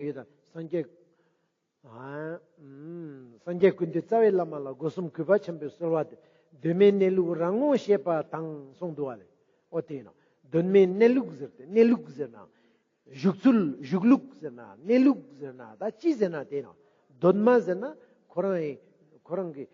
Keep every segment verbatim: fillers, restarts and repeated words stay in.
ཡོད་དང་སངས་རྒྱས། ཨ། ཨུམ། སངས་རྒྱས་ཀུན་འདུས་རྩ་བའི་བླ་མ་ལ་སྒོ་གསུམ་གུས་པ་ཆེན་པོས་གསོལ་བ་འདེབས། གདོད་མའི་གནས་ལུགས་རང་ངོ་ཤེས་པ་དང་གསུངས་འདུག་བ་ལས། ཨོ་དེ་ཡིན་ནོ། གདོད་མའི་གནས་ལུགས་ཟེར་ཏེ་གནས་ལུགས་ཟེར་ན། བཞུགས་ཚུལ་བཞུགས་ལུགས་ཟེར་ན་གནས་ལུགས་ཟེར་ན་ད་ཅི་ཟེར་ན་དེ་ཡིན་ནོ། གདོད་མ་ཟེར་ན་ཁོ་རང་ཡི་ཁོ་རང་གི་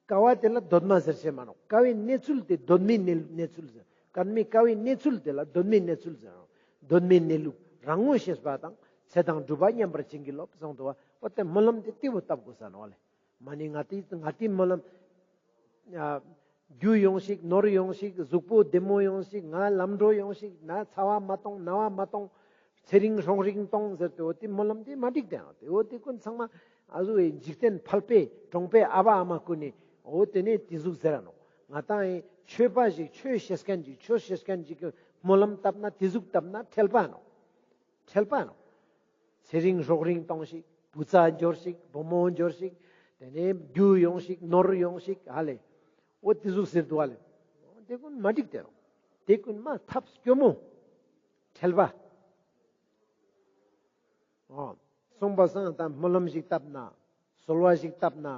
ཀ་བ་དེ་ལ་གདོད་མ་ཟེར་བྱས་མ་ནོ། ཀ་བའི་གནས་ཚུལ་དེ་གདོད་མའི་གནས་གནས་ཚུལ་ཟེར། ཀ་མའི་ཀ་བའི་གནས་ཚུལ་དེ་ལ་གདོད་མའི་གནས་ཚུལ་ཟེར་ནོ། གདོད་མའི་གནས་ལུགས་རང་ངོ་ཤེས་པ་དང་ཚེ་དང་སྒྲུབ་པ་མཉམ་པར་བྱིན་གྱིས་རློབས་གསུངས་འདུག་བ། འོ་དེ་སྨོན་ལམ་དེ་དེ་བོ་བཏབ་དགོས་ས་ནོ་ལེ། མ་ནི་ང་དེ་ང་དེ་སྨོན་ལམ། ཨ། རྒྱུ་ཡོང་ཞིག་ནོར་ཡོང་ཞིག་གཟུགས་པོ་བདེ་མོ་ཡོང་ཞིག་ང་ལམ་འགྲོ་ཡོང་ཞིག་ན་ཚ་བ་མ་གཏོང་ན་བ་མ་གཏོང་། ཚེ་རིང་སྲོག་རིང་གཏོང་ཟེར་ཏེ་འོ་དེ་སྨོན་ལམ་དེ་མ་འགྲིག་དེ་ཡང་དེ་འོ་དེ་ཀུན་ཚང་མ་ཨ་ཟུ་བའི་འཇིག་རྟེན་ཕལ་པའི་གྲོང་པའི་ཨ་བ་ཨ་མ་ཀུན་ནི་འོ་དེ་ནས་དེ་ཟུག་ཟེར་ར་ནོ། ང་དང་ཡི་ཆོས་པ་ཞིག་ཆོས་ཤེས་མཁན་ཅིག་ཆོས་ཤེས་མཁན་ཅིག་གི་སྨོན་ལམ་བཏབ་ན་དེ་ཟུག་བཏབ་ན་ཁྲེལ་པ་ནོ། ཁྲེལ་པ་ནོ། ཚེ་རིང་སྲོག་རིང་གཏོང་ཞིག་བུ་ཚ་འབྱོར་ཞིག་བུ་མོ་འབྱོར་ཞིག་དེ་ནས་རྒྱུ་ཡོང་ཞིག་ནོར་ཡོང་ཞིག་ཧ་ལེ། འོ་དེ་ཟུག་ཟེར་འདུག་ཧ་ལེ། དེ་ཀུན་མ་འགྲིག་དེ་རོ། དེ་ཀུན་མ་ཐབས་སྐྱོ་མོ། ཁྲེལ་པ། ཨོ། གསུངས་པ་སང་ད་སྨོན་ལམ་ཞིག་བཏབ་ན། གསོལ་བ་ཞིག་བཏབ་ན།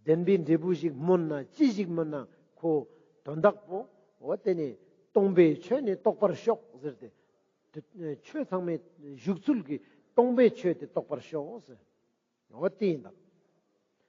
བདེན་པའི་འབྲས་བུ་ཞིག་སྨོན་ན་ཅི་ཞིག་སྨོན་ན་ཁོ་དོན་དག་པོ་འོ་དེ་ནི་སྟོང་པའི་ཆོས་ནི་རྟོགས་པར་ཤོག་ཟེར་ཏེ། དེ་ཆོས་ཚང་མའི་བཞུགས་ཚུལ་གྱི་སྟོང་པའི་ཆོས་དེ་རྟོགས་པར་ཤོག་ཟེར། འོ་དེ་ཡིན་ད།